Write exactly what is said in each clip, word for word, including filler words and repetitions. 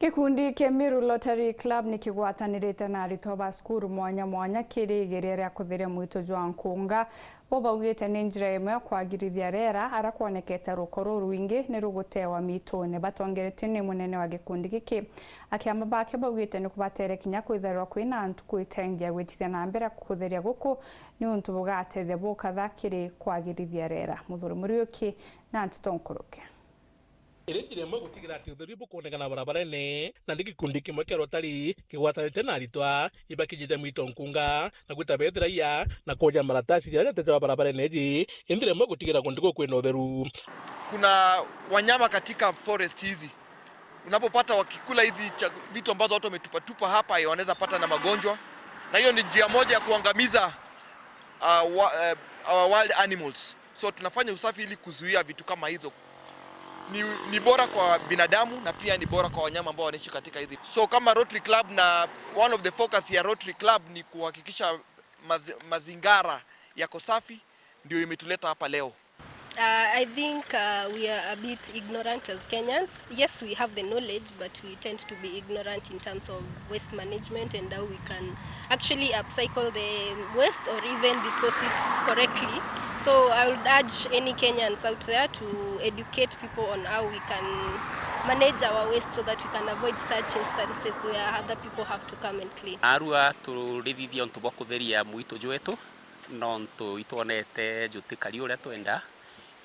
Gikundi kia Meru Rotary Club ni kigwatanirite na aritwa ba cukuru mwanya mwanya kiri igeria ria kutheria mwito jwa nkunga, bo baugite ni njira imwe ya kwagirithia riera, ara kwonekete ruko rurwingi ni rugutewa mitune. Batongeretio ni munene wa gikundi giki, akiama bake baugite ni kubatere kinya kwithairwa kwina ntuku itengi ya gwitithia na mbere kutheria guku, niuntu bugatethia bukatha kiri kwagirithia riera. Muthuri Muriuki na nteto nkuruki. Iri njira imwe gutigira ati utheru bukwonekana barabarene, na ni gikundi kimwe kia Rotary kigwatanite na aritwa ibakijite mwito nkunga na gwita bethiraia na kwoja maratasi jaria jatejawa barabarene iji, i njira imwe gutigira guntu guu kwina utheru. Kuna wanyama katika forest hizi, unapopata wakikula hizi cha-, vitu ambazo watu wametupatupa hapa, wanaweza pata na magonjwa, na hiyo ni njia moja ya kuangamiza, uh, wa-, uh, our wild animals. So tunafanya usafi ili kuzuia vitu kama hizo. Ni, ni bora kwa binadamu na pia ni bora kwa wanyama ambao wanaishi katika hizi. So kama Rotary Club, na one of the focus ya Rotary Club ni kuhakikisha mazi-, mazingara yako safi, ndio imetuleta hapa leo. Uh, I think, uh, we are a bit ignorant as Kenyans. Yes, we have the knowledge, but we tend to be ignorant in terms of waste management and how we can actually upcycle the waste or even dispose it correctly. So I would urge any Kenyans out there to educate people on how we can manage our waste so that we can avoid such instances where other people have to come and clean. Narua turithithia untu bwa kutheria mwitu jwetu, nontu itwonete jutikari uria twenda,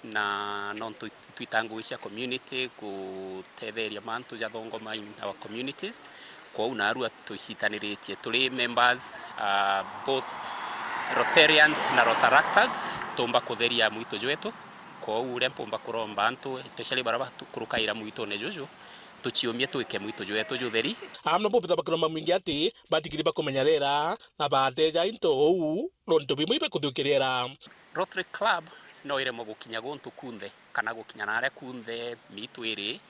na nontu twita ngugi cia community gutetheria mantu jathongoma in our communities. Kwou narua tucitaniritie turi members, uh, both Rotarians na Rotaractors, tumba kutheria mwitu jwetu. Kwou uria mpumba kuromba antu, especially baria batukurukaira mwitune juju, tuciumie twike mwitu jwetu jutheri. Amwe bo bitha bakiromba mwingi ati batigiri bakumenya riera na bateja into uu nontu bimwe ibakuthukiria riera. Rotary Club no iremwe gukinya guntu kunthe kana gukinya naria kunthe miitu iri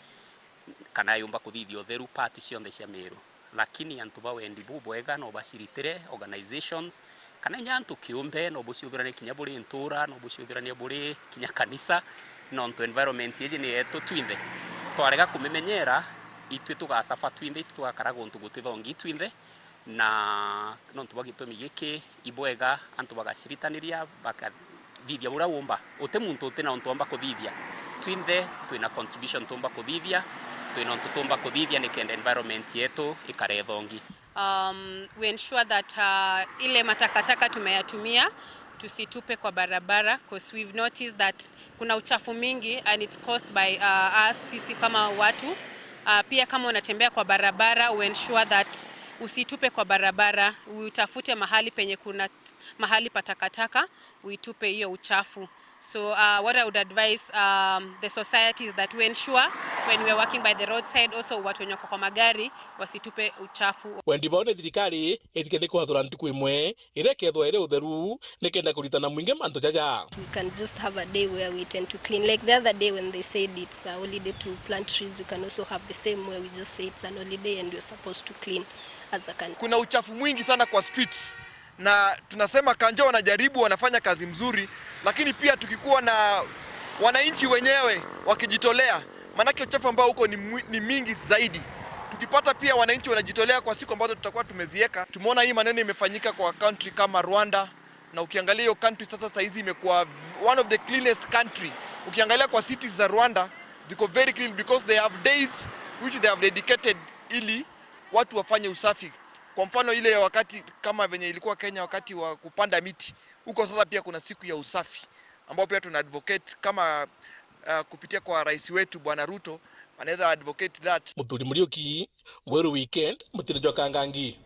kana yumba kuthithia utheru part cionthe cia Meru. Lakini antu ba wendi bubwega no baciritire, organizations, kana inya antu kiumbe no buciuthuranie kinya buri ntura, no buciuthuranie buri kinya kanisa, nontu environment iji ni yetu twinthe. Twarega kumimenyera, itwi tugasafa twinthe, itwi tugakara guntu gutithongi twinthe, na nontu bwa gitumi giki, ibwega antu bagaciritaniria, baka thithia buria umba. Uti muntu uti na untu umba kuthithia. Twinthe twina contribution tumba kuthithia, twina untu tumba kuthithia nikenda environment yetu ikare ithongi. Um, we ensure that, uh, ile matakataka tumeyatumia tusitupe kwa barabara, 'cause we've noticed that kuna uchafu mingi and it's caused by, uh, us, sisi kama watu. Uh, pia kama unatembea kwa barabara, we ensure that usitupe kwa barabara, utafute mahali penye kuna t-, mahali pa takataka, uitupe hiyo uchafu. So, uh, what I would advise, um, the society is that we ensure when we are walking by the roadside, also watu wenye wako kwa magari wasitupe uchafu. Wendi bao ni thirikari itike ni kwathura ntuku imwe iria ikethwa iri utheru nikenda kuritana mwingi mantu jaja. We can just have a day where we tend to clean. Like the other day when they said it's a holiday to plant trees, we can also have the same where we just say it's an holiday and we're supposed to clean as a country. Kuna uchafu mwingi sana kwa streets. Na tunasema Kanjo wanajaribu, wanafanya kazi mzuri, lakini pia tukikuwa na wananchi wenyewe wakijitolea, maanake uchafu ambao uko ni mwi-, ni mingi zaidi. Tukipata pia wananchi wanajitolea kwa siku ambazo tutakuwa tumeziweka. Tumeona hii maneno imefanyika kwa country kama Rwanda, na ukiangalia hiyo country sasa saizi imekuwa one of the cleanest country. Ukiangalia kwa cities za Rwanda, ziko very clean because they have days which they have dedicated ili watu wafanye usafi. Kwa mfano ile ya wakati kama venye ilikuwa Kenya wakati wa kupanda miti, huko sasa pia kuna siku ya usafi, ambao pia tuna advocate kama, uh, kupitia kwa rais wetu Bwana Ruto, anaweza advocate that. Muthuri Muriuki, Weru Weekend, mutiri jwa Kangangi.